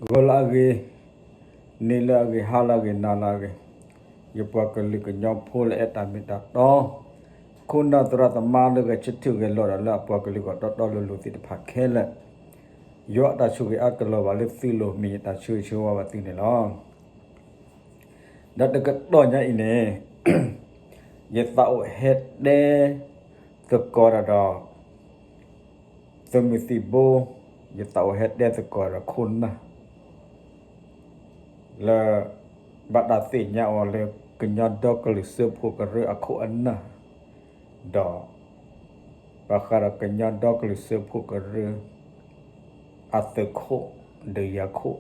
ဂီၤလၢအဂ့ၤ, နံၤလၢအဂ့ၤ, ဟါလၢအဂ့ၤ, နၤလၢအဂ့ၤ, ယပှၤကလုာ်ကညီဖိလၢအဲၣ်တၢ်မ့ၢ်တၢ်တီ, ခိၣ်နၢ်သရၣ်သမါလၢဂဲၤဆၢထၢၣ်ဂဲၤလိာ်ဒီးလၢအပှၤကလုာ်ဂီၢ်တီတီလိၤလိၤသ့ၣ်တဖၣ်ခဲလၢာ်, ယွၤအတၢ်ဆိၣ်ဂ့ၤအါကလီၤဘၣ်လၢသုလိၤ မ့ၢ်ယတၢ်ဆၢဂ့ၤဆၢဝါဘၣ်သုန့ၣ်လီၤ. ဒီးတကတီၢ်ညါအံၤန့ၣ် ယသးအိၣ်ဟဲတဲသကိးတၢ်ဒီး သုးမုၢ်သံၣ်ဘိ, ယသးအိၣ်ဟဲတဲသကိးဒီးခိၣ်နၢ် လၢ ဘၣ်တၢ်သ့ၣ်ညါအီၤလၢကညီဒီကလုာ်စၢဖှိၣ်ကရၢအခိၣ်အနၢ်, ဒီး ဘၣ်ဃးဒီးကညီဒီကလုာ်စၢဖှိၣ်ကရၢ အသုးခိၣ် ဒီးယၤခိၣ်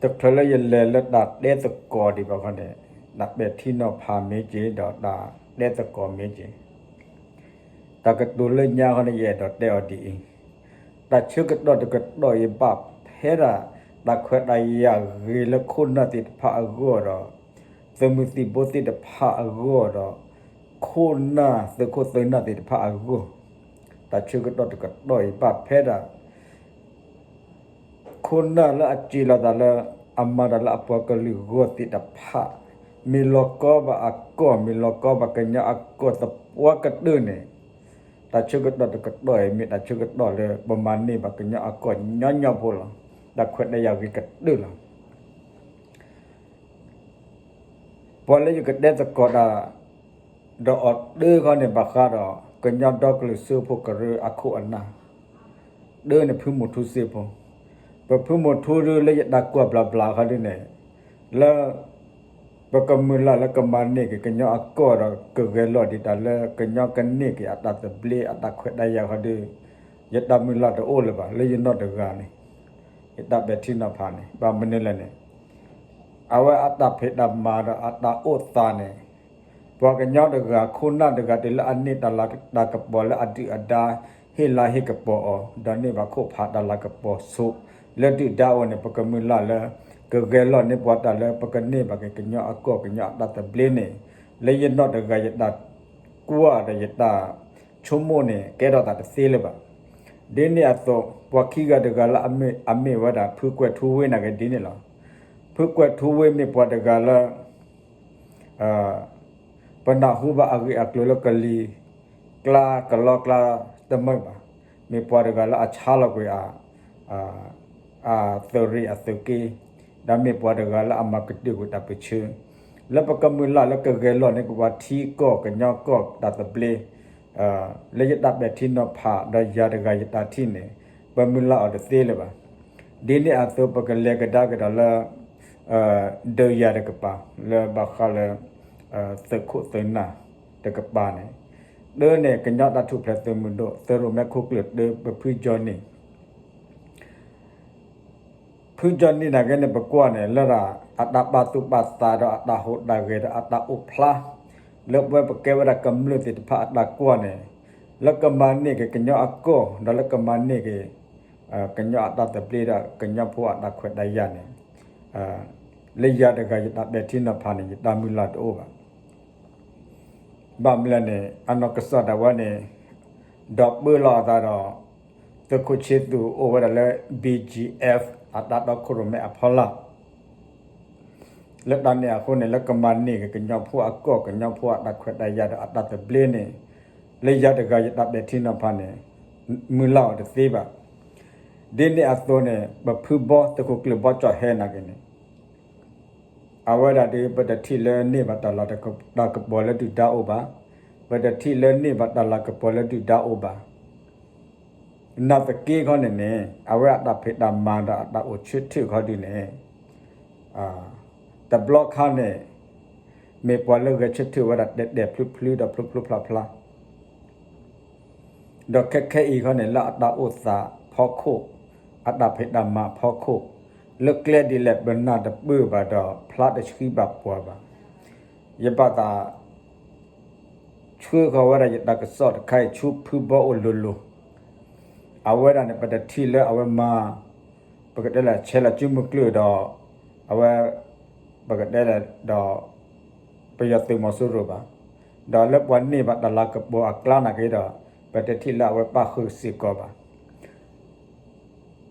တချုးလၢယလဲၤလၢတၢ်တဲသကိးဒံးဘၣ်ခီန့ၣ်, တၢ်ပဲာ်ထံနီၤဖးမ့ၢ်က့ၤ ဒီးတၢ်တဲသကိးမ့ၢ်က့ၤ, တၢ်ကတိၤလၢညါခီန့ၣ် ယအဲၣ်ဒိးတဲအီၤဒ်အံၤ, တၢ်ဆၢကတီၢ်တကတီၢ်အံၤဘၣ်ဖဲဒၣ် တၢ်ခွဲးတၢ်ယာ်ဂ့ၤလၢခိၣ်နၢ်သ့ၣ်တဖၣ်အဂီၢ်ဒီး သုးမုၢ်သံၣ်ဘိသ့ၣ်တဖၣ်အဂီၢ်ဒီး ခိၣ်နၢ်သုးခိၣ်သုးနၢ်သ့ၣ်တဖၣ်အဂီၢ်, တၢ်ဆၢကတီၢ်တကတီၢ်အံၤဘၣ်ဖဲဒၣ် ခိၣ်နၢ်လၢအစံးလီၤသးလၢ အမၤတၢ်လၢအပှၤကလုာ်ဂီၢ်သ့ၣ်တဖၣ်, မ့ၢ်လီၤကီဘၣ်အကီၢ် မ့ၢ်လီၤကီဘၣ်ကညီအကီၢ်သပှၢ်ကတၢၢ်န့ၣ်, တၢ်ဆၢကတီၢ်တကတီၢ်အံၤ မ့ၢ်တၢ်ဆၢကတီၢ်လၢပမၤန့ၢ်ဘၣ်ကညီအကီၢ်ညီညီဖိလီၤ. တၢ်ခွဲးတၢ်ယာ်ဂ့ၤကတၢၢ်လီၤ. ပှၤလၢယကတဲသကိးတၢ် ဒီးအီၤတၢ်ခီန့ၣ် ဘၣ်ဃးဒီး ကညီဒီကလုာ်စၢဖှိၣ်ကရၢအခိၣ်အနၢ်, တၢ်န့ၣ်ဖုမိၢ်ထူစ့ဖိ, ပဖုမိၢ်ထူဒုလၢယတၢ်ကွၢ်ဘျးဘျးခီဒုန့ၣ်, လၢ ပကမုၢ်လၢ်လၢကမၤန့ၢ်က့ၤကညီအကီၢ်ဒီးကဂဲၤလိာ်ဒံးတၢ်လၢကညီကန့ၢ်က့ၤအတၢ်သဘျ့အတၢ်ခွဲးတၢ်ယာ်ခီဒု, ယတၢ်မုၢ်လၢ်တအိၣ်လၢၤဘၣ် လၢယနီၢ်တဂၤန့ၣ်, ယတၢ်ပဲာ်ထံနီၤဖးန့ၣ် ဘၣ်မနုၤလဲၣ်န့ၣ်, အဝဲအတၢ်ဖံးတၢ်မၤဒီးအတၢ်အိၣ်သးန့ၣ်, ပှၤကညီတဂၤ ခိၣ်နၢ်တဂၤတုၤလၢအန့ၢ်တၢ်လၤတၢ်ကပီၤလၢအဒုၣ်အဒါ, ဟ့ၣ်လၤဟ့ၣ်ကပီၤအီၤ, ဒီးန့ၢ်ဘၣ်ခိၣ်ဖးတၢ်လၤကပီၤဆိး, လၢဒုၣ်ဒါအအိၣ်န့ၣ် ပကမုၢ်လၢ်လၢ ကဂဲၤလိာ်န့ၢ်ပှၤတၢ်လၢပကန့ၢ်ဘၣ်က့ၤကညီအကီၢ်ကညီအတၢ်သဘျ့န့ၣ်, လၢယနီၢ်တဂၤယတၢ်ကွၢ်ဒီးယတၢ်ဆိကမိၣ်န့ၣ် ကဲထီၣ်သးတသ့လၢၤဘၣ်. ဒ်န့ၣ်အသိး ပှၤခံဂၤတဂၤလၢအမ့ၢ်ဝဲဒၣ် ဖုကွဲးထူဝ့နာ်က့ဒ်န့ၣ်လီၤ. ဖုကွဲးထူဝ့မ့ၢ်ပှၤတဂၤလၢ ပနၢ်ဟူဘၣ်အဂ့ၢ်အကျိၤလၢကလံၤကျါကလီကျါတမုာ်ဘၣ်. မ့ၢ်ပှၤတဂၤလၢအဆါလီၤကွံာ် အသုးရ့ၣ်အသုးက့, ဒီးမ့ၢ်ပှၤတဂၤလၢအမၤကတၢၢ်ကွံာ်တၢ်ပၢဆှၢ, လၢပကမုၢ်လၢ်လၢကဂဲၤလိာ်န့ၢ်က့ၤပှၤထံကီၢ်ကညီကီၢ်တၢ်သဘျ့, လၢယတၢ်ပဲာ်ထံနီၤဖး ဒီးယၤတဂၤယတၢ်ထံၣ်န့ၣ်, ပမုၢ်လၢ်အီၤတသ့လၢၤဘၣ်. ဒ်န့ၣ်အသိးပကလဲၤကဒါက့ၤဒီးလၢ ဒီးယၤတကပၤ လၢဘၣ်ဃးလၢ သုးခိၣ်သုးနၢ်တကပၤန့ၣ်, တၢ်န့ၣ် ကညီတၢ်ထူၣ်ဖျဲးသုးမုၢ်ဒိၣ် သုးရိၣ်မဲခိၣ်ကျၢၢ်တၢ ပဖုကၠီနံၣ် ဖုကၠီနံၣ်နာ်က့န့ၣ် ပကွၢ်န့ၣ် လၢဒၣ်အတၢ်ပာ်သူၣ်ပာ်သးဒီးအတၢ်ဟူးတၢ်ဂဲၤဒီးအတၢ်အိၣ်ဖျါ, လၢပဝဲပကဲဝဲဒၣ်ကမျၢၢ်သ့ၣ်တဖၣ်အတၢ်ကွၢ်န့ၣ်, လၢကမၤန့ၢ်က့ၤကညီအကီၢ် ဒီးလၢကမၤန့ၢ်က့ၤ ကညီအတၢ်သဘျ့ဒီးကညီဖိအတၢ်ခွဲးတၢ်ယာ်န့ၣ်, လၢယၤတဂၤယတၢ်ပဲာ်ထံနီၤဖးန့ၣ် ယတၢ်မုၢ်လၢ်တအိၣ်ဘၣ်. ဘၣ်မနုၤလဲၣ်န့ၣ် အနီၢ်ကစၢ်ဒၣ်ဝဲန့ၣ် ဒီးပၢလီၤအသးဒီး သုးခိၣ်ဆ့သူၣ်အိၣ်ဝဲဒၣ်လၢ ဘီၣ်ကၠံၣ်အဲၣ် အတၢ်တီခိၣ်ရိၣ်မဲအဖီလာ် လၢတၢ်န့ၣ်အဃိန့ၣ် လၢကမၤန့ၢ်က့ၤကညီဖိအကီၢ် ကညီဖိအတၢ်ခွဲးတၢ်ယာ်ဒီးအတၢ်သဘျ့န့ၣ်, လၢယၤတဂၤယတၢ်ပဲာ်ထံနီၤဖးန့ၣ် မုၢ်လၢ်အီၤတသ့ဘၣ်. ဒ်န့ၣ်အသိးန့ၣ် ပဖုဘီသုးခိၣ်ကျၢၢ်ဘီကၠီၣ်ဟဲနာ်က့န့ၣ် အဝဲဒၣ်ဒီး ပတထံၣ်လၢန့ၢ်ဘၣ်တၢ်လၤတၢ်ကပီၤလၢဒုၣ်ဒါအိၣ်ဘၣ်, ပတထံၣ်လၢန့ၢ်ဘၣ်တၢ်လၤကပီၤလၢဒုၣ်ဒါအိၣ်ဘၣ်. နာ်သက့ခီန့ၣ်န့ၣ် အဝဲအတၢ်ဖံးတၢ်မၤဒီးအတၢ်အိၣ်ဆၢထၢၣ်ခီဒုန့ၣ် တဘျီခါန့ၣ် မ့ၢ်ပှၤလၢဂဲၤဆၢထၢၣ်ဝဲဒၣ်တဲာ်တဲာ်ဖျုဖျုဒီးဖျိဖျိဖျါဖျါ ဒီးခဲခဲအံၤခီန့ၣ် လၢအတၢ်အိၣ်သးဖီခိၣ်, အတၢ်ဖံးတၢ်မၤဖီခိၣ်, လၢကျဲဒ်လဲၣ်ပနၢ်တပၢၢ်ဘၣ်ဒီး ဖျါတဆှံဘၣ်ပှၤဘၣ်. ယဘၣ်သး ဆှၢဃီၤဝဲဒၣ်ယတၢ်ကစီၣ်တခါအံၤ ဆူဖုဘီအိၣ်လိၤလိၤ, အဝဲဒၣ်န့ၣ် ပတထံၣ်လၢအဝဲမၤ ပကတဲလၢဆဲးလီၤစုမုၢ်ကျၢၢ်ဒီး အဝဲ ပကတဲလၢဒီး ပယီၤသုးမီၤစိရိၤဘၣ်. ဒီးလၢပှၤန့ၢ်ဘၣ်တၢ်လၤကပီၤအကျါနာ်က့ဒီး ပတထံၣ်လၢအဝဲပၣ်ဃုာ်စ့ၢ်ကီးဘၣ်.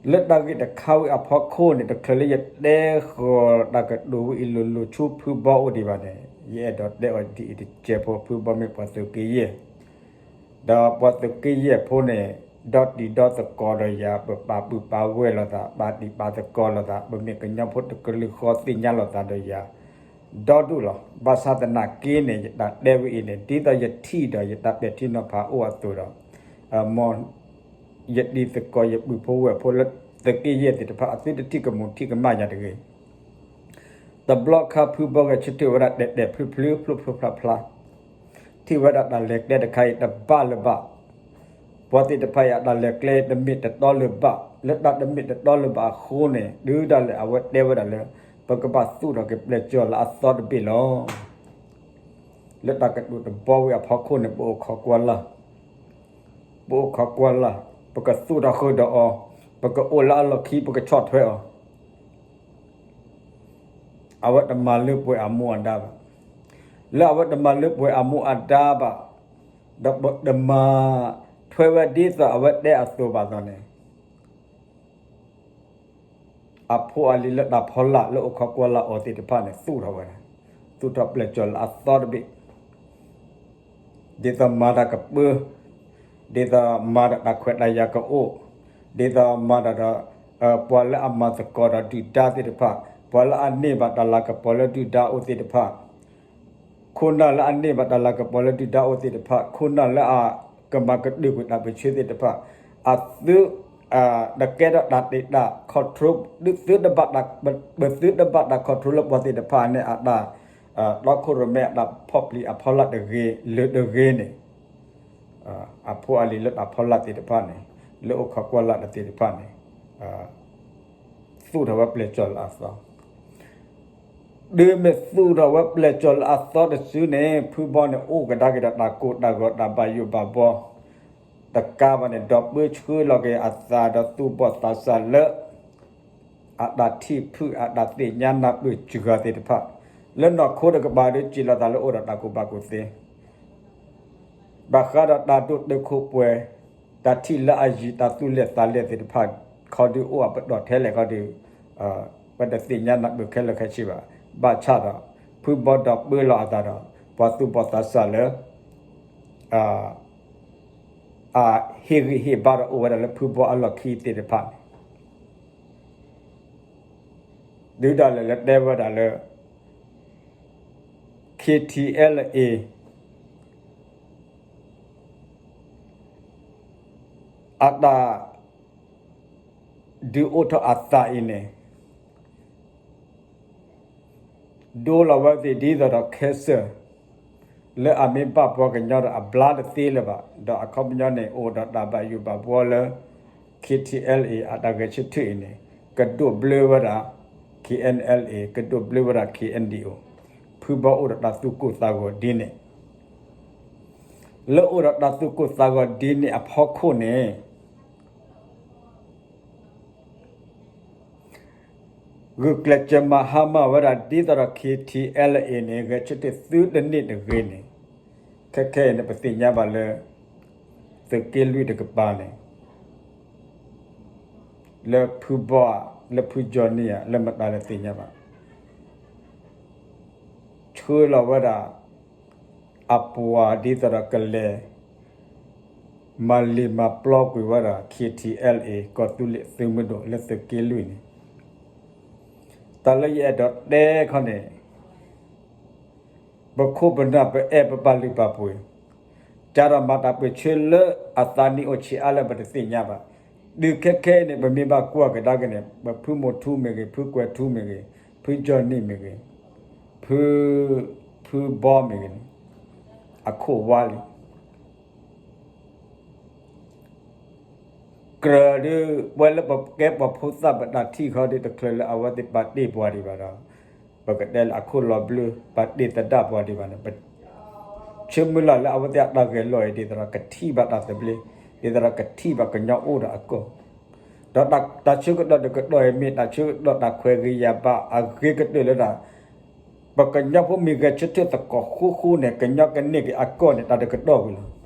လၢတၢ်ဂ့ၢ်တခါဝံၤအဖီခိၣ်န့ၣ် တချုးလၢယတဲဃီၤတၢ်ကတိၤဝံၤအံၤလိၤလိၤဆူဖုဘီအိၣ်ဒံးဘၣ်န့ၣ် ယအဲၣ်ဒိးတဲအီၤဒ်အံၤတစဲးဖိ ဖုဘီမ့ၢ်ပှၤသုးက့ယဲၢ် ဒီးပှၤသုးက့ယဲၢ်ဖိန့ၣ် ဒီတံၤဒီသကိးဒီးယၤ ပပာ်ပုၢ်ပာ်ဝဲၢ်လိာ်သး ပာ်တံၤပာ်သကိးလိာ်သး ပမ့ၢ်ကညီဖိတကလုာ်ဃီ သ့ၣ်ညါလိာ်သးဒီးယၤ ဒီဒူၣ်လီၤ. ဘၣ်ဆၣ်သနာ်က့န့ၣ် ယတၢ်တဲဝဲအံၤန့ၣ် ဒ်သိးယထံၣ်ဒီးယတၢ်ပဲာ်ထံနီၤဖးအိၣ်အသိးဒီး မ် ယတံၤသကိးယပုၢ်ဖိဝဲၢ်ဖိလၢသုးက့ယဲၢ်သ့ၣ်တဖၣ် အသုတထံၣ်ကမူၤထံၣ်ကမၣ်ယၤတဂ့ၤ. တဘျီခါဖုဘီဂဲၤဆၢထၢၣ်ဝဲဒၣ်တဲာ်တဲာ်ဖျုဖျုဖျိဖျိဖျါဖျါ ထံၣ်ဝဲဒၣ်တၢ်လဲၤကျဲတခါအံၤတဘၣ်လၢၤဘၣ် ပှၤသ့ၣ်တဖၣ်အံၤအတၢ်လဲၤကျဲတမ့ၢ်တတီလၢၤဘၣ် လၢတၢ်တမ့ၢ်တတီလၢၤဘၣ်အဃိန့ၣ် တုၤဒၣ်လဲာ်အဝဲတဲဝဲဒၣ်လၢ ပကဘၣ်သူၣ်ထီၣ်က့ၤပျဲၢ်စီၤလၢအသီတဘ့ၣ်လီၤ. လၢတၢ်ကတိၤတဘီဝံၤအဖီခိၣ်န့ၣ် ပအိၣ်ခိးကွၢ်လၢ် ပအိၣ်ခိးကွၢ်လၢ် ပကသူၣ်ထီၣ်ဃုာ်ဒီးအီၤ ပကအိၣ်လၢအလီၢ်ခံ ပကဆီၣ်ထွဲအီၤ အဝဲတမၤလၢပှဲၤအမူအဒါဘၣ်. လၢအဝဲတမၤလၢပှဲၤအမူအဒါဘၣ် ဒီးပတမၤထွဲဝဲဒ်သိးအဝဲတဲအသိးဘၣ်ဒီးန့ၣ် အဖိအလံၤလၢတၢ်ဖီလာ်လၢအိၣ်ခိးကွၢ်လၢ်အီၤသ့ၣ်တဖၣ်န့ၣ် သူၣ်ထီၣ်ဝဲဒၣ် သူၣ်ထီၣ်ပျဲၢ်စီၤလၢအသီတဘ့ၣ် ဒ်သိးမၤတၢ်ကပၢ ဒ်သိးမၤဒီးတၢ်ခွဲးတၢ်ယာ်ကအိၣ် ဒ်သိးမၤတၢ်ဒီး ပှၤလၢအမၤသကိးဒီးဒုၣ်ဒါသ့ၣ်တဖၣ် ပှၤလၢအန့ၢ်ဘၣ်တၢ်လၤကပီၤလၢဒုၣ်ဒါအိၣ်သ့ၣ်တဖၣ် ခိၣ်နၢ်လၢအန့ၢ်ဘၣ်တၢ်လၤကပီၤလၢဒုၣ်ဒါအိၣ်သ့ၣ်တဖၣ် ခိၣ်နၢ်လၢအကမၤကတၢၢ်ကွံာ်တၢ်ပၢၢ်ဆၢသ့ၣ်တဖၣ် အသု တကဲထီၣ်တၢ်တ့ၢ်တၢ် control သုတဘၣ်တၢ် ပသုတဘၣ်တၢ် control လၢပှၤသ့ၣ်တဖၣ်န့ၣ် အတၢ်တီခိၣ်ရိၣ်မဲအတၢ်ဖီၣ်ပျံၤအဖီလာ်တဂ့ၤ လၢတဂ့ၤန့ၣ် အဖိအလံၤလၢတၢ်ဖီလာ်သ့ၣ်တဖၣ်န့ၣ် လၢအိၣ်ခိးကွၢ်လၢ်တသ့ၣ်တဖၣ်န့ၣ် သူၣ်ထီၣ်ဝဲပျဲၢ်စီၤလၢအသီ တုၤမ့ၢ်သူၣ်ထီၣ်ဝဲပျဲၢ်စီၤလၢအသီတစုန့ၣ် ဖုဘီန့ၣ် အိၣ်ကဒါက့ၤဒီးတၢ်ကိၢ်တၢ်ဂီၤတၢ်ဘၣ်ယိၣ်ဘၣ်ဘှီ တကးဘၣ်န့ၣ် ဒီးပၢဆှၢလီၤက့ၤအသးဒီးသူၣ်ဘီၣ်သးစၢ်လၢ အတၢ်ထံၣ်ဖုၣ်အတၢ်သ့ၣ်ညါနၢ်ပၢၢ်စှၤသ့ၣ်တဖၣ် လၢနီၢ်ခိတကပၤဒီး စံးလီၤသးလၢအိၣ်ဒီးတၢ်ကူၣ်ဘၣ်ကူၣ်သ့ ဘၣ်ဃးဒီးတၢ်ဒိၣ်တုာ်ခိၣ်ပှဲၤ တၢ်ထံၣ်လၢအယံၤ တၢ်သူၣ်လဲၢ်သးလဲၢ်သ့ၣ်တဖၣ် ခီဒုးအိၣ်အပတီၢ်ထဲလဲၣ်ခီဒုး ပတသ့ၣ်ညါနၢ်ပၢၢ်ခဲလၢာ်ခဲဆ့ဘၣ်. ဘၣ်ဆၣ်ဒီး ဖုဘီဒီးပၢလီၤအသးဒီး ပှၤသူၣ်ဘီၣ်သးစၢ်လၢ အဟ့ၣ်ဂံၢ်ဟ့ၣ်ဘါဒီးအိၣ်ဝဲဒၣ်လၢဖုဘီအလီၢ်ခံသ့ၣ်တဖၣ်န့ၣ် တုၤဒၣ်လဲာ်လၢတဲဝဲဒၣ်လၢ KTLA အတၢ် ဒုးအိၣ်ထီၣ်အသးအံၤန့ၣ် ဒိလီၤဝဲသ့ၣ်ဒ်သိးဒီး cancer လၢအမ့ၢ်ဘၣ်ပှၤကညီဒီးအဘျါတသ့လၢၤဘၣ်. ဒီးအခီပညီန့ၣ် အိၣ်ဒီးတၢ်ဘၣ်ယိၣ်ဘၣ်ဘှီလၢ KTLA အတၢ်ဂဲၤဆၢထၢၣ်အံၤန့ၣ် ကဒိးဘျၢဝဲဒၣ် KNLA ကဒိးဘျၢဝဲဒၣ် KNDO ဖုဘီအိၣ်ဒီးတၢ်သူၣ်ကိၢ်သးဂီၤဒ်န့ၣ် လၢအိၣ်ဒီးတၢ်သူၣ်ကိၢ်သးဂီၤဒ်န့ၣ်အဖီခိၣ်န့ၣ် ဂုာ်ကျဲးစၢးမၤဟါမၢ်ဝဲဒၣ်ဒ်သိးဒီး KTLA န့ၣ် ဂဲၤဆၢထၢၣ်သုတန့ၢ်တဂ့ၤန့ၣ် ခဲခဲအံၤန့ၣ် ပသ့ၣ်ညါဘၣ်လၢ သုးက့လွံၢ်တကပၤန့ၣ် လၢဖုဘီဧါ လၢဖုကၠီၤနံၣ်ဧါ လၢမတၤလဲၣ်သ့ၣ်ညါဘၣ် ဆှၢလီၤဝဲဒၣ် အပှၤဒ်သိးဒီးကလဲၤ မၤလ့ၤမၤပျီကွံာ်ဝဲဒၣ် KTLA ကီၢ်သူလ့ၤသုးမုၢ်ဒိၣ်လၢသုးက့လွံၢ်န့ၣ် တၢ်လၢယအဲၣ်ဒိးတဲခီန့ၣ် ပခိၣ်ပနၢ်ပအဲၣ်ပဘၣ်လုၢ်ဘၣ်ပှ့ၤ ကဒီးမၤတၢ်ပၢၢ်ဆၢလၢအသးနံၣ်အိၣ်ဆံးအါလၢပတသ့ၣ်ညါဘၣ်. တုၤခဲခဲအံၤန့ၣ် ပမ့ၢ်ဘၣ်ကွၢ်ကဒါက့ၤန့ၣ် ပဖုမိၢ်ထူမ့ၢ်ဂ့ၤ ဖုကွဲၤထူမ့ၢ်ဂ့ၤ ဖုကၠီၤနံၣ်မ့ၢ်ဂ့ၤ ဖု ဖုဘီမ့ၢ်ဂ့ၤန့ၣ် အခိၣ်ဝါလံ ကြၢးဒုး ပဝဲလၢပကဲပှၤဖိသၣ်ပတၢ်ထံၣ်ဃီဒီး တချုးလၢအဝဲသ့ၣ်ပာ်တ့ၢ်ပှၤဒံးဘၣ်ဒီး ပကတဲလၢအခိၣ်လီၤဘျၢ ပာ်တ့ၢ်သဒၣ်ပှၤဒံးဘၣ်န့ၣ် ပဆၢမုၢ်လၢ်လၢအဝဲသ့ၣ်အတၢ်ဂဲၤလိာ်အံၤ ဒ်သိးဒီးကထံၣ်ဘၣ်တၢ်သဘျ့ ဒ်သိးဒီးကထံၣ်ဘၣ်ကညီအိၣ်ဒီးအကီၢ် ဒီးတၢ်ဆၢကတီၢ်တကတီၢ်အံၤမ့ၢ် တၢ်ဆၢကတီၢ်တၢ်ခွဲးဂ့ၤယာ်ဘၣ်အဂ့ၤကတၢၢ်လၢတၢ် ပကညီဖိမ့ၢ်ဂဲၤဆၢထၢၣ်သကိးဃူဃူန့ၣ် ကညီကန့ၢ်က့ၤအကီၢ်န့ၣ် တၢ်တကတီၢ်ဝံၤလီၤ.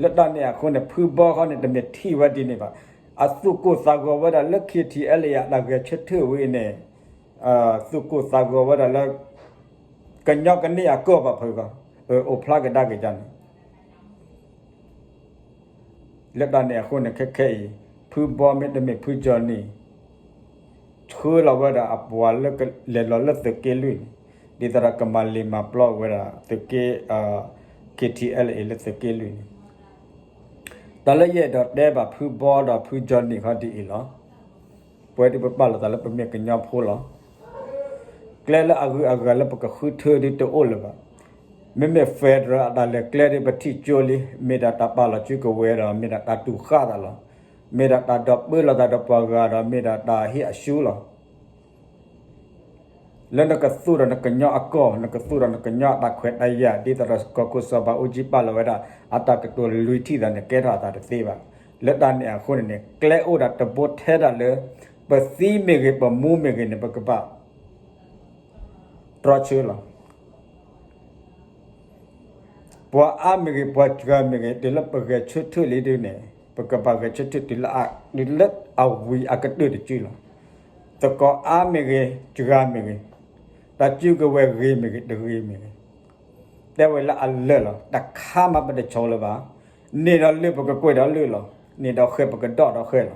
လၢတၢ်န့ၣ်အဃိန့ၣ် ဖုဘီဃီန့ၣ် တမ့ၢ်ထံၣ်ဝဲဒ်န့ၣ်ဘၣ်. အသူၣ်ကိၢ်သးဂီၤဝဲဒၣ်လၢ KTLA အတၢ်ဂဲၤဆၢထၢၣ်ဝဲအံၤန့ၣ်, သူၣ်ကိၢ်သးဂီၤဝဲဒၣ်လၢ ကညီကန့ၢ်အကီၢ်ဘၣ်ဖုးဂီၤ, အိၣ်ဖျါကဒါက့ၤန့ၣ် လၢတၢ်န့ၣ်အဃိန့ၣ် ခဲခဲအံၤ ဖုဘီမ့တမ့ၢ်ဖုကၠီနံၣ် ဆှၢလီၤဝဲဒၣ်အပှၤလၢကလဲၤလီၤလၢသုးက့လွံၢ်န့ၣ်, ဒ်သိးဒီးကမၤလ့ၤမၤပျီဝဲဒၣ်သုးက့ KTLA လၢသုးက့လွံၢ်န့ၣ်, တၢ်လၢယအဲၣ်ဒိးတဲဘၣ်ဖုဘီဒီးဖုကၠီနံၣ်ခီဒ်အံၤလီၤ. ပဝဲဒၣ်ပပာ်လီၤသးလၢပမ့ၢ်ကညီဖိလီၤ. ကျဲလၢအဂုၤအဂၤလၢပကဃုထၢဒ်တအိၣ်လၢၤဘၣ်. မ့မ့ၢ် federal အတၢ်လဲၤကျဲဒ်ပထံၣ်ကၠိလံ, မ့ၢ်ဒၣ်တၢ်ပာ်လီၤစုကဝဲၤဒီး မ့ၢ်ဒၣ်တၢ်တူၢ်ဃာ်သးလီၤ. မ့ၢ်ဒၣ်တၢ်ဒိးပၢလီၤသးဒီးပှၤဂၤဒီး မ့ၢ်ဒၣ်တၢ်ဟ့ၣ်အရှုံးလီၤ. လၢနကသူၣ်ဒီးနကညီအကီၢ်, နကသူၣ်ဒီးနကညီအတၢ်ခွဲးတၢ်ယာ်, ဒ်သိးဒီးကီၢ်ခိၣ်စီၤဘးအူကၠံပာ်လီၤဝဲဒၣ် အတၢ်ကတိၤလွံၢ်ထံၣ်သးန့ၣ် ကဲထီၣ်အသးတသ့ဘၣ်. လၢတၢ်န့ၣ်အဃိန့ၣ်န့ၣ် ကျဲအိၣ်ဒၣ်တဘိထဲဒၣ်လၢ ပသံမ့ၢ်ဂ့ၤ ပမူမ့ၢ်ဂ့ၤန့ၣ် ပကဘၣ် တြီဆၢလီၤ. ပှၤအါမ့ၢ်ဂ့ၤ ပှၤစှၤမ့ၢ်ဂ့ၤ တုၤလၢပဂဲၤဆၢထၢၣ်လံဒ်န့ၣ် ပကဘၣ်ဂဲၤဆၢထၢၣ်တုၤလၢအဝံၤအကတၢၢ်တစုလီၤ. သကိးအါမ့ၢ်ဂ့ၤ စှၤမ့ၢ်ဂ့ၤ, တၢ်စုကဝဲၤဂ့ၤမ့ၢ်ဂ့ၤ တဂ့ၤမ့ၢ်ဂ့ၤ, တဲဝဲလၢအလၢာ်လီၤ. တခါမးပတဆိးလၢၤဘၣ်. န့ၢ်ဒီးလၢာ်ပကကွဲးဒီးလၢာ်လီၤ. န့ၢ်ဒီးဃဲၤပကဒီၣ်ဒီးဃဲၤလီၤ.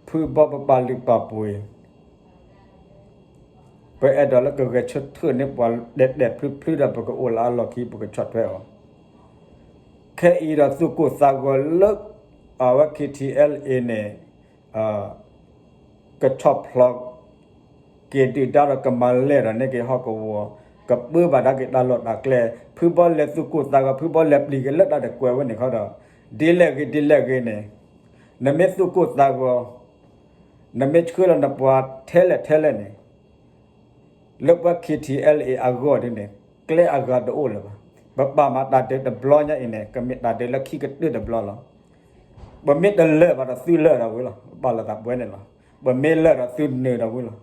ဖုဘီပပာ်လုၢ်ပာ်ပှ့ၤ, ပအဲၣ်ဒိးလၢကဂဲၤဆၢထၢၣ်န့ၢ်ပှၤတဲာ်တဲာ်ဖျုဖျုဒီး ပကအိၣ်လၢအလီၢ်ခံ ပကဆီၣ်ထွဲအီၤ. ခဲအံၤဒီးသူၣ်ကိၢ်သးဂီၤလၢ အဝဲ KTLA န့ၣ် ကဆီၣ်ဖျိးက့ၤဒုၣ်ဒါဒီး ကမၤလဲၢ်ဒီးန့ၢ်က့ၤဟီၣ်ကဝီၤ, ကပၢဘၣ်ဒၣ်က့ၤတၢ်လီၢ်တၢ်ကျဲ, ဖုဘီလဲၤသူၣ်ကိၢ်သးဂီၤ ဖုဘီလဲၤပျံၤက့ၤလၢတၢ်တကွဲးဝဲန့ၣ်ခီဒီး, ဒ်လဲၣ်ဂ့ၤဒ်လဲၣ်ဂ့ၤန့ၣ်, နမ့ၢ်သူၣ်ကိၢ်သးဂီၤ, နမ့ၢ်ဆှၢလီၤနပှၤထဲလဲၣ်ထဲလဲၣ်န့ၣ် လၢပှၤ KTLA အဂီၢ်ဒ်န့ၣ် ကျဲအဂၤတအိၣ်လၢၤဘၣ်. ပပာ်မၤတၢ်ဒုးတဘျီညါအံၤန့ၣ် ကမ့ၢ်တၢ်ဒုးလၢခံကတၢၢ်တဘျီလီၤ. ပမ့ၢ်တလၢာ်ဘၣ်ဒီးသုလၢာ်ဒီးဝံၤလီၤ. ပပာ်လီၤသးပဝဲန့ၣ်လီၤ. ပမ့ၢ်လၢာ်ဒီးသုနၢၤဒီးဝံၤလီၤ.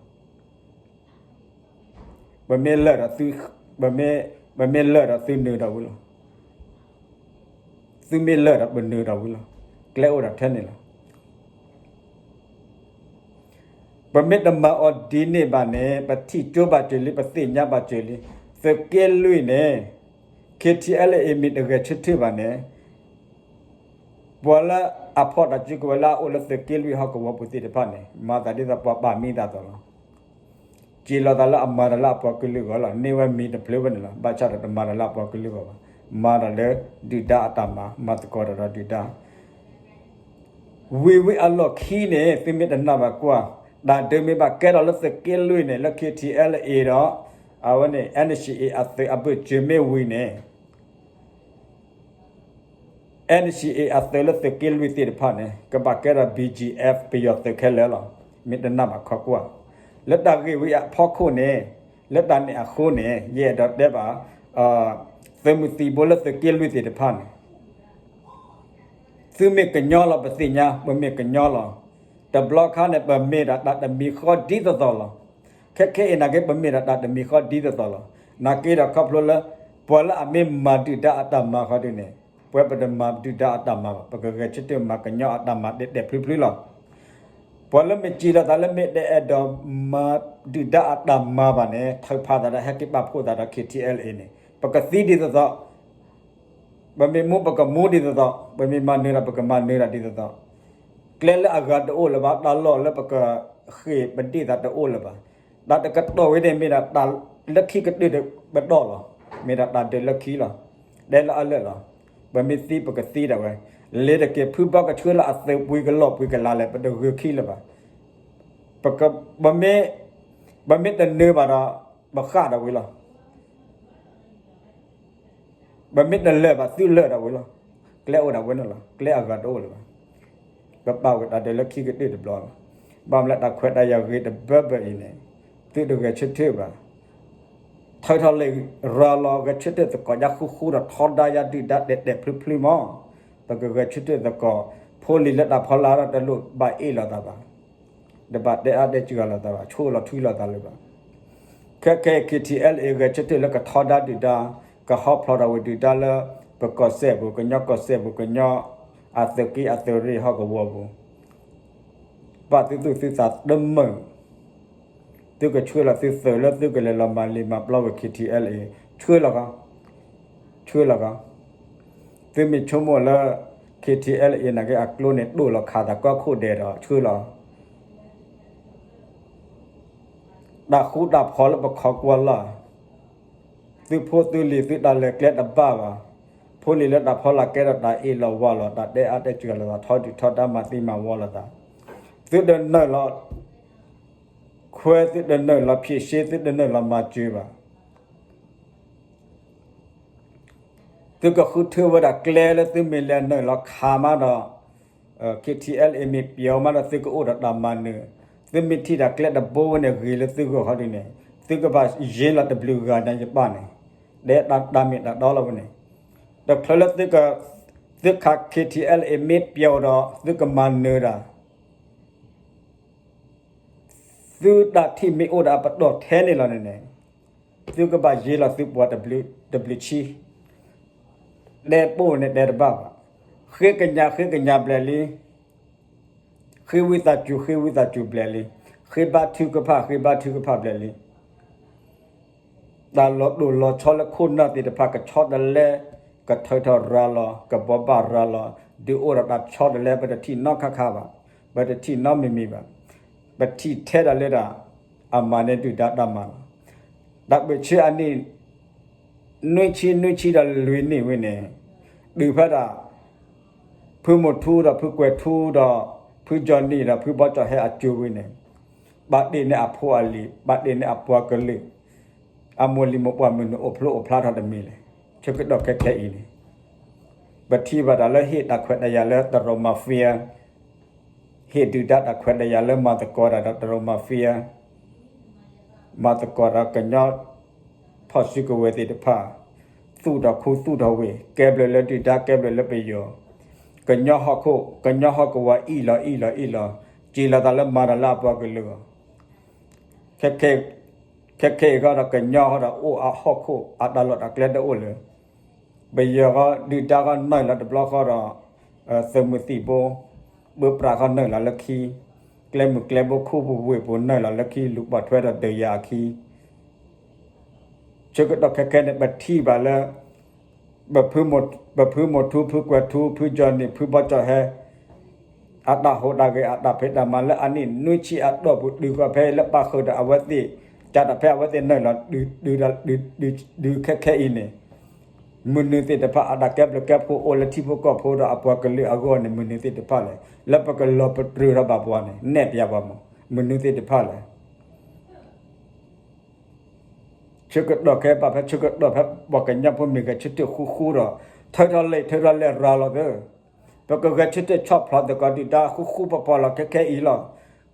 ပမ့ၢ်လၢာ်ဒီးသု, ပမ့ၢ်, ပမ့ၢ်လၢာ်ဒီးသုနၢၤဒီးဝံၤလီၤ. သုမ့ၢ်လၢာ်ဒီးပနၢၤဒီးဝံၤလီၤ. ကျဲအိၣ်ဒီးထဲန့ၣ်လီၤ. ပမ့ၢ်တမၤအီၤဒ်န့ၣ်ဘၣ်န့ၣ် ပထံၣ်ကၠိဘၣ်စၢၤလံ ပသ့ၣ်ညါဘၣ်စၢၤလံ. သုးက့လွံၢ်န့ၣ် KTLA မ့ၢ်တဂဲၤဆၢထၢၣ်ဘၣ်န့ၣ် ပှၤလၢအဖီၣ်တၢ်စုကဝဲၤလၢအအိၣ်လၢသုးက့လွံၢ်ဟီၣ်ကဝီၤပူၤသ့ၣ်တဖၣ်န့ၣ် မၤသးဒ်သိးပှၤပာ်မံသးသိးလီၤ. စံးလီၤသးလၢအမၤတၢ်လၢအပှၤကလုာ်အဂီၢ်လီၤ. န့ၢ်ဝဲမံၤတဖျၢၣ်ဝဲန့ၣ်လီၤ. ဘၣ်ဆၣ်ဒီးတမၤတၢ်လၢအပှၤကလုာ်အဂီၢ်ဘၣ်. မၤတၢ်လၢဒုၣ်ဒါအတၢ်မၤ, မၤသကိးတၢ်ဒီးဒုၣ်ဒါ ဝံၤဝံၤအလီၢ်ခံန့ၣ် သုမ့ၢ်တနာ်ဘၣ်ကွၢ်, တၢ်ဒုးမ့ၢ်ဘၣ်ကဲထီၣ်လၢသုးက့လွံၢ်န့ၣ် လၢ KTLA ဒီး အဝဲန့ၣ် NCA အသုးအဘၢၣ်စၢၤမ့ၢ်ဝံၤန့ၣ် NCA အသုးလၢသုးက့လွံၢ်သ့ၣ်တဖၣ်န့ၣ် ကဘၣ်ကဲထီၣ် BGF ပယီၤသုးခဲလၢာ်လီၤ. မ့ၢ်တနာ်ဘၣ်ခီကွၢ်, လၢတၢ်ဂ့ၢ်ဝံၤအဖီခိၣ်န့ၣ်, လၢတၢ်န့ၣ်အဃိန့ၣ် ယအဲၣ်ဒိးတဲဘၣ် သုးမုၢ်သံၣ်ဘိလၢသုးက့လွံၢ်သ့ၣ်တဖၣ်န့ၣ် သုမ့ၢ်ကညီလီၤ ပသ့ၣ်ညါ ပမ့ၢ်ကညီလီၤ. တဘျီခါန့ၣ် ပမ့ၢ်ဒၣ်တၢ်တမံၤဃီဒ်သိးသိးလီၤ. ခဲခဲအံၤနာ်က့ ပမ့ၢ်ဒၣ်တၢ်တမံၤဃီဒ်သိးသိးလီၤ. နာ်က့ဒီးခီဖျိလၢ ပှၤလၢအမ့ၢ်မၤဒုၣ်ဒါအတၢ်မၤဃီဒ်န့ၣ် ပဝဲပတမၤဒုၣ်ဒါအတၢ်မၤဘၣ်. ပကဂဲၤဆၢထၢၣ်မၤကညီအတၢ်မၤတဲာ်တဲာ်ဖျုဖျုလီၤ. ပှၤလၢမ့ၢ်စံးလီၤသးလၢမ့ၢ်တအဲၣ်ဒိးမၤဒုၣ်ဒါအတၢ်မၤဘၣ်န့ၣ် ထုးဖးသးဒီးဟဲက့ၤပာ်ဖှိၣ်သးဒီး KTLA န့ၣ် ပကသံဒ်သိးသိး ပမ့ၢ်မူပကမူဒ်သိးသိး, ပမ့ၢ်မၤနၢၤဒီးပကမၤနၢၤဒီးဒ်သိးသိး, ကျဲလၢအဂၤတအိၣ်လၢၤဘၣ်, တၢ်လီၢ်လၢပကဃ့ၢ်ပဒ့ၣ်သးတအိၣ်လၢၤဘၣ်, တၢ်တကတီၢ်ဝဲန့ၣ်မ့ၢ်ဒၣ်တၢ်လၢခံကတၢၢ်တပတီၢ်လီၤ, မ့ၢ်ဒၣ်တၢ်ဒုးလၢခံလီၤ, တဲလၢအလၢာ်လီၤ, ပမ့ၢ်သံပကသံဒၣ်ဝဲ, လ့ၤတက့ၤဖုဘီကဆှၢလၢအသုးပှ့ၤကလီၢ်ပှ့ၤကလၤလဲၣ် ပတဂုာ်ခံလၢၤဘၣ်, ပမ့ၢ်, ပမ့ၢ်တနၢၤဘၣ်ဒီး ပဃၣ်ဒၣ်ဝံၤလီၤ. ပမ့ၢ်တလၢာ်ဘၣ်သုလၢာ်ဒၣ်ဝံၤလီၤ. ကျဲအိၣ်ဒၣ်ဝဲန့ၣ်လီၤ. ကျဲအဂၤတအိၣ်လၢၤဘၣ်. ပပာ်ဝဲတၢ်ဒုးလၢခံကတၢၢ်တဘျီလီၤ. ဘၣ်မနုၤလၢတၢ်ခွဲးတၢ်ယာ်ဂ့ၤတဘၢဘၢအံၤန့ၣ်, သုတဂဲၤဆၢထၢၣ်ဘၣ်. ထၢထီၣ်လံရၤလီၤ ဂဲၤဆၢထၢၣ်သကိးညါဃူဃူဒီးထီဒါယၤဒုၣ်ဒါတဲာ်တဲာ်ဖျုဖျုမး. ပကဂဲၤဆၢထၢၣ်သကိး ဖိလံၤလၢတၢ်ဖီလာ်ဒီးတလိၣ်ဘၣ်အ့ၣ်လိာ်သးဘၣ်. တဘၣ်တဲအါတဲစှၤလိာ်သးဘၣ်, ဆိၣ်လီၤထွံလိာ်သးလၢၤဘၣ်. ခဲခဲ KTLA ဂဲၤဆၢထၢၣ်လၢကထီဒါဒုၣ်ဒါ, ကဟီဖျိးထီၣ်ဝဲဒုၣ်ဒါလၢ ပကီၢ်စဲၣ်ပူၤ ကညီကီၢ်စဲၣ်ပူၤ ကညီအသုးက့အသုးရ့ၣ်ဟီၣ်ကဝီၤပူၤ ဘၣ်သုသူၣ်သုသးတမုာ် သုကဆှၢလီၤသုသုးလၢသုကလဲၤလီၤမၤလံာ်မၤပျီဝဲ K T L A ဆှၢလီၤကီး, ဆှၢလီၤကီး. သုမ့ၢ်ဆိကမိၣ်လၢ K T L A နာ်က့အကျိန့ၣ် ဒိၣ်လီၤခးသးကီၢ်ခိၣ်ဒဲးဒီးဆှၢလီၤ တၢ်ဃူတၢ်ဖိးလၢပခီကွၢ်လီၤ, သုဖိသုလံၤသုတၢ်လဲၤကျဲတဘၣ်ဘၣ်, ဖိလံၤလၢတၢ်ဖီလာ်ကဲထီၣ်တၢ်အ့ၣ်လိာ်ဝါလိာ် တၢ်တဲအါတဲစှၤလိာ်သး ထီဒုၣ်ထီဒါမၤသံမၤဝီလိာ်သး, သုတနုာ်လီၤ ခွဲသုတနုာ်လီၤ ဖြေရှင်း သုတနုာ်လီၤမၤစၢၤဘၣ်. သုကဃုထၢဝဲဒၣ်ကျဲလၢသုမ့ၢ်လဲၤနုာ်လီၤခးမးဒီး K T L A မ့ၢ်ပျီမးဒီးသုကအိၣ်ဒီးတၢ်မၤနၢၤ, သုမ့ၢ်ထံၣ်တၢ်ကျဲတဘိဝဲန့ၣ်ဂ့ၤလၢသုဂီၢ်ခီဒုန့ၣ် သုကဘၣ်ယ့လီၤတဘျုးဂၤညါယပၣ်န့ၣ်, တဲတၢ်မ့ၢ်တၢ်တီလီၤဝဲန့ၣ်, တချုးလၢသုက သုခး K T L A မ့ၢ်ပျီဒီး သုကမၤနၢၤဒၣ် သုတၢ်ထံၣ်မ့ၢ်အိၣ်ဒီးအပတီၢ်ထဲန့ၣ်လီၤန့ၣ်န့ၣ်, သုကဘၣ်ယ့လီၤသုပှၤတဘျုးဆံ, တဲပိၢ်န့ၣ်တဲတဘၣ်ဘၣ်, ဃ့ကညးဃ့ကညးဘျဲၣ်လံ, ဃ့ဝံသးစူၤဃ့ဝံသးစူၤဘျဲၣ်လံ, ဃ့ဘါထုကဖၣ်ဃ့ဘါထုကဖၣ်ဘျဲၣ်လံ. တၢ်လီၤတိၢ်လီၤဆီလၢခိၣ်နၢ်သ့ၣ်တဖၣ် ကဆီတလဲ, ကထၢထီၣ်ရၤလီၤ, ကဘိးဘၣ်ရၤလီၤ, ဒုးအိၣ်ဒီးတၢ်ဆီတလဲ ပတထံၣ်နီတခါခါဘၣ်, ပတထံၣ်နီတမံၤမံၤဘၣ်, ပထံၣ်ထဲဒၣ်လၢဒၣ် အမၤန့ၢ်ဒုၣ်ဒါတၢ်မၤလီၤ. တၢ်ဘၣ်ဆၢအနံၣ် နွံဆံ နွံဆံဒီးလွံၢ်နံၣ်ဝဲန့ၣ်, တုၤဖဲဒၣ် ဖုမိၢ်ထူဒီးဖုကွဲၤထူဒီး ဖုကၠီနံၣ်ဒီးဖုဘီကၠီဟဲအစိၤဝဲန့ၣ်, ဘၣ်တ့ၢ်န့ၢ်အဖိအလံၤ, ဘၣ်တ့ၢ်န့ၢ်အပှၤကလုာ်, အမိၢ်လံၤမိၢ်ပှၢ်မုၢ်နုာ်အိၣ်ဖျိအိၣ်ဖျါထီၣ်တမံၤလဲၣ်. ဆၢကတီၢ်ခဲခဲအံၤန့ၣ်, ပထံၣ်ဘၣ်တၢ်လၢဟ့ၣ်တၢ်ခွဲးတၢ်ယာ်လၢတရူး mafia, ဟ့ၣ်ဒုၣ်ဒါတၢ်ခွဲးတၢ်ယာ်လၢမၤသကိးတၢ်ဒီးတရူး mafia, မၤသကိးဒီးကညီ ဖီၣ်စုကဝဲၤသ့ၣ်တဖၣ်, သူၣ်ထီၣ်ခူသူၣ်ထီၣ်ဝ့ၢ်, ကဲဘျုးလၢဒုၣ်ဒါ ကဲဘျုးလၢပယီၤ, ကညီဟီၣ်ခိၣ် ကညီဟီၣ်ကဝီၤအံၣ်လီၤအံၣ်လီၤအံၣ်လီၤ, စံးလီၤသးလၢမၤတၢ်လၢအပှၤကလုာ်အဂီၢ်, ခဲခဲအံၤဃီဒီး ကညီဟီဒီးအိၣ်အဟီၣ်ခိၣ် အတၢ်လီၢ်တၢ်ကျဲတအိၣ်လၢ ပယီၤဃီ ဒုၣ်ဒါဃီနုာ်လီၤတဘျီဃီဒီး သုးမုၢ်သံၣ်ဘိ ဘုပြးဃီနုာ်လီၤလၢခံ, ကျဲမုၢ်ကျဲဘိ ခိၣ်ပူၤဝ့ၢ်ပူၤနုာ်လီၤလၢခံ လူၤပိာ်ထွဲဒီးဒုးယၤအခံ, ဆၢကတီၢ်ခဲခဲန့ၣ် ပထံၣ်ဘၣ်လၢ ပဖုမိၢ်ထူ ဖုကွဲၤထူ ဖုကၠီနံၣ် ဖုဘီကၠီဟဲ အတၢ်ဟူးတၢ်ဂဲၤ အတၢ်ဖံးတၢ်မၤလၢအနံၣ်နွံဆံအတီၢ်ပူၤ တုၤဃီၤဖဲလၢပာ်ဃုာ်ဒီးအဝဲသ့ၣ် ကၢ်တၢ်ဖဲအဝဲသ့ၣ်နုာ်လီၤ ဒုးခဲခဲအံၤန့ၣ် မနုၤသ့ၣ်တဖၣ် အတၢ်ကဲဘျုးကဲဖှိၣ်အိၣ်လၢထံဖိကီၢ်ဖိဒီးအပှၤကလုာ်အဂီၢ်န့ၣ် မနုၤသ့ၣ်တဖၣ်လဲၣ်. လၢပကလီၤပတြၢၤထီၣ်ဘၣ်ပှၤန့ၣ် နဲၣ်ပျးပှၤမး မနုၤသ့ၣ်တဖၣ်လဲၣ်. ဆၢကတီၢ်ခဲဘၣ်ဖဲဆၢကတီၢ်ဖဲ ပှၤကညီဖိမ့ၢ်ဂဲၤဆၢထၢၣ်ဃူဃူဒီး ထၢထီၣ်လဲၣ် ထၢထီၣ်လဲၣ်ရၤလီၤသၢ ပကဂဲၤဆၢထၢၣ်ဆီၣ်ဖျိးသကိးဒုၣ်ဒါဃူဃူဖိးဖိးလီၤ ခဲခဲအံၤလီၤ.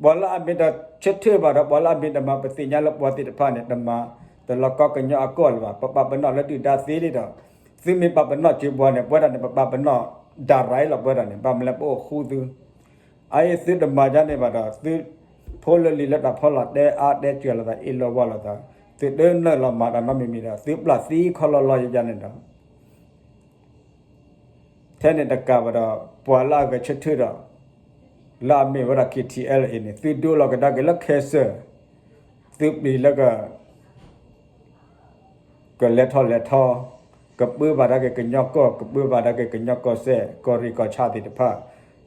ပှၤလၢအမ့ၢ်တဆၢထၢၣ်ဘၣ်ဒီး ပှၤလၢအမ့ၢ်တမၤပသ့ၣ်ညါလၢပှၤသ့ၣ်တဖၣ်န့ၣ် တမၤတလီၤကီကညီအကီၢ်လၢၤဘၣ်. ပပာ်ပနီၣ်လၢဒုၣ်ဒါသ့လံဒီး သုမ့ၢ်ပာ်ပနီၣ်စၢၤပှၤန့ၣ် ပဝဲဒၣ်န့ၣ် ပပာ်ပနီၣ်ဒၣ်ရၤအံၤလီၤ ပဝဲဒၣ်န့ၣ် ဘၣ်မနုၤလၢပအိၣ်ဃူသု အအံၤသုတမၤဒ်န့ၣ်ဘၣ်ဒီး သုဖိလၢလံၤလၢတၢ်ဖီလာ်တဲအါတဲစှၤလိာ်သး အ့ၣ်လိာ်ဝါလိာ်သး သုတနုာ်လီၤမၤတၢ်နီတမံၤမံၤဒီး သုပျၢ်သံခီလီၤလီၤယယၤန့ၣ်ဒီး ထဲန့ၣ်တကးဘၣ်ဒီး ပှၤလၢအဂဲၤဆၢထၢၣ်ဒီး လၢအမ့ၢ်ဝဲဒၣ် K T L A န့ၣ် သုဒိလီၤကဒါက့ၤလၢခဲစၢၢ် သုပျံၤလၢက ကလဲၤထီၣ်လဲၤထီ, ကပၢဘၣ်ဒၣ်က့ၤကညီကီၢ် ကပၢဘၣ်ဒၣ်က့ၤကညီကီၢ်စဲၣ် ကီၢ်ရ့ၣ်ကီၢ်ဆၣ်သ့ၣ်တဖၣ်,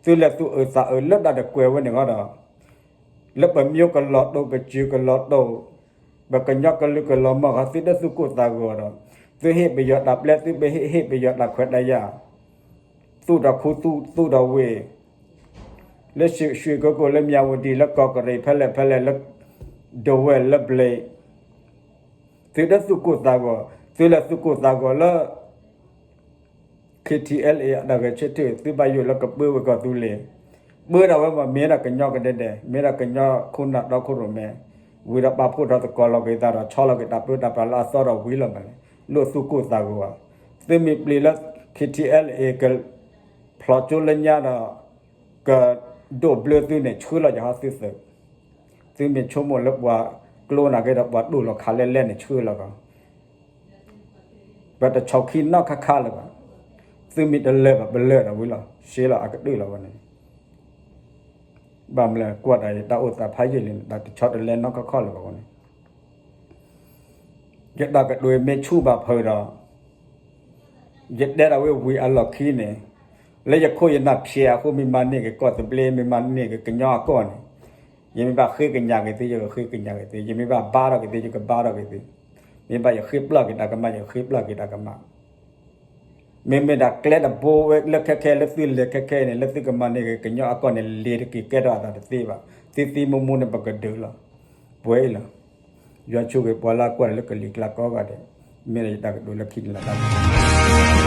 သုလဲၤသူၣ်အုးသးအုးလၢတၢ်တကွဲးဝဲန့ၣ်ဃီဒီး လၢပမ့ၢ်ကလီၤတိၢ် ပစၢၤကလီၤတိၢ်, ပကညီကလုာ်ကလီၤမၢ်ဃီ သုတသူၣ်ကိၢ်သးဂီၤဒီး သုဟ့ၣ်ပယီၤတၢ်ပျဲ သုပဟ့ၣ်ဟ့ၣ်ပယီၤတၢ်ခွဲးတၢ်ယာ်, သူၣ်ထီၣ်ခူသူၣ်ထီၣ်ဝ့ၢ် လၢရွှ့ၣ်ကိကိၣ် လၢမၠၣ်ဝတံၣ် လၢကီၢ်ကရ့ၣ် ဖဲလဲၣ်ဖဲလဲၣ် လၢဒဝဲၢ် လၢဘျ့ၣ် သုတသူၣ်ကိၢ်သးဂီၤ, သုလဲၤသူၣ်ကိၢ်သးဂီၤလၢ K T L A အတၢ်ဂဲၤဆၢထၢၣ် သုဘၣ်ယိၣ်လၢကပၢဝဲကီၢ်သူလ့ၤ, ပၢဒၣ်ဝဲမ့ၢ်မ့ၢ်ဒၣ်ကညီကဒဲဒဲး, မ့ၢ်ဒၣ်ကညီခိၣ်နၢ်တီခိၣ်ရိၣ်မဲ, ဝံၤဒီးပာ်ဖှိၣ်ထီၣ်သကိးလီၤက့ၤသးဒီး ဆီလီၤက့ၤတၢ်ပၢတၢ်ပြးလၢအသီဒီးဝံၤလီၤမးန့ၣ် လိၣ်သူၣ်ကိၢ်သးဂီၤဧါ, သုမ့ၢ်ပျံၤလၢ K T L A က ဖျိးကၠိလၢညါဒီး ကဒိးဘျၢသုန့ၣ် ဆှၢလီၤယဟီသုသုး, သုမ့ၢ်ဆိကမိၣ်လၢပှၤကျိနာ်က့ဒီး ပှၤဒိၣ်လီၤခးလဲၣ်လဲၣ်န့ၣ် ဆှၢလီၤကီး ပတဆီၣ်ခံနီတခါခါလၢၤဘၣ်. သုမ့ၢ်တလၢာ်ဘၣ် ပလၢာ်ဒီးဝံၤလီၤ ရှဲလီၤအကတၢၢ်လီၤဝဲန့ၣ်. ဘၣ်မနုၤလဲၣ် ကွၢ်တၢ်အံၤတၢ်အိၣ်သးဖးယံာ်လံန့ၣ် တၢ်တဆီတလဲနီတခါခါလၢၤဘၣ်ဝဲန့ၣ်. ယတၢ်ကတိၤမ့ၢ်ဆူၣ်ဘၣ်ဖုးဒီး ယတဲဒၣ်ဝဲဝံၤအလီၢ်ခံန့ၣ် လၢယခိၣ်ယနၢ်ဖျဲးအဃိ မ့ၢ်မၤန့ၢ်က့ၤကီၢ်သဘျ့ မ့ၢ်မၤန့ၢ်က့ၤကညီအကီၢ်န့ၣ် ယမ့ၢ်ဘၣ်ဃ့ကညးက့ၤသု ယကဃ့ကညးက့ၤသု, ယမ့ၢ်ဘၣ်ဘါထီၣ်က့ၤသု ယကဘါထီၣ်က့ၤသု, မ့ၢ်ဘၣ်ယဃ့ပျၢ်က့ၤတၢ်ကမၣ် ယကဃ့ပျၢ်က့ၤတၢ်ကမၣ်. မ့မ့ၢ်ဒၣ်ကျဲတဘိဝဲလၢခဲခဲ လၢသုလဲၤခဲခဲအံၤန့ၣ် လၢသုကမၤန့ၢ်က့ၤကညီအကီၢ်န့ၣ် လ့ၤတက့ၤကဲထီၣ်အသးတသ့ဘၣ်. သ့သ့မူမူန့ၣ် ပကဒုးလီၤ. ပှဲၤအံၤလီၤ. ယွၤဆိၣ်ဂ့ၤပှၤလၢကွၢ်တၢ်လၢကလံၤကျါကိးဂၤဒဲး, မ့ၢ်ဒီးယတၢ်ကတိၤလၢခံန့ၣ်လီၤ.